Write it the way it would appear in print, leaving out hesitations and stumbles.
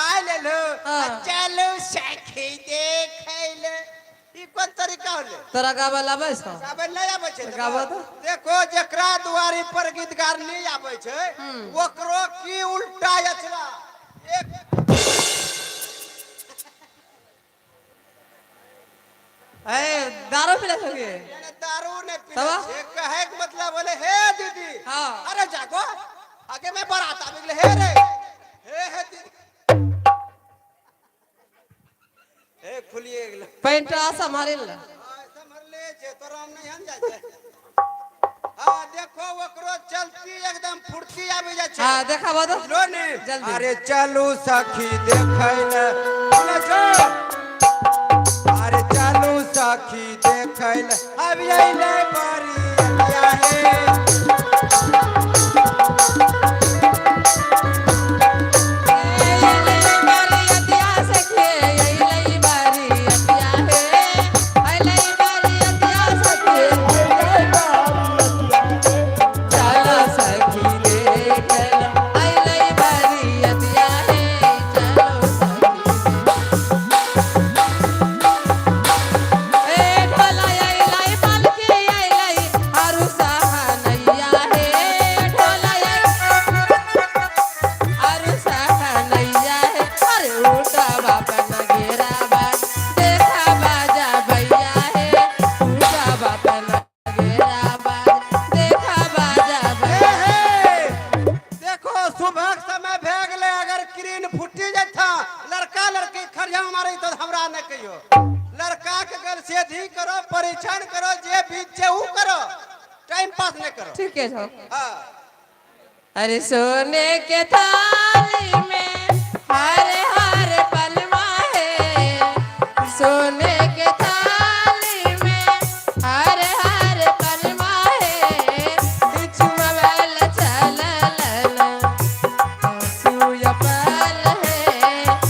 खाय लेलू हाँ। आ चलू सखी देखै ले। ई कोन तरीका होले? तोरा गाबै लए आबै छौ? गाबै नहि आबै छै। गाबऽ तऽ। देखो, जेकरा दुआरी पर गीतगार नहि आबै छै, ओकरो की उल्टा अचरा एक ए, दारू पीले छौ की? मैंने दारू नहीं पीले तब? छे। कहे के मतलब बोले हे दीदी। हाँ। अरे जागो, आगे में बारात आबि गेलै। हे रे हे हे दीदी, हे खुलिए गेलै। पैंटा सम्हारिल। हाँ, सम्हरले छै, तोरा हम नहीं हम जाइ छै। हाँ, देखो, ओकरो चलती एकदम फुर्ती आबि जाइ छै। हाँ, देखाबो तो। लो ने। जल्दी। अरे चलू सखी देखै ले, सुनै छौ? अरे चलू सखी देखै ले, आबि अइलै बरियतिया हे। हे हे, देखो, सुबह के समय भए गेलै। अगर किरण फूटी जेता, लड़का लड़की खरिया मारे, तो हमरा नहि कहियो। लड़का के गल सेधी करो, परीक्षण करो, जे बीच छै ऊ करो, टाइम पास नहि करो। ठीक है। हाँ। अरे सोने के थाल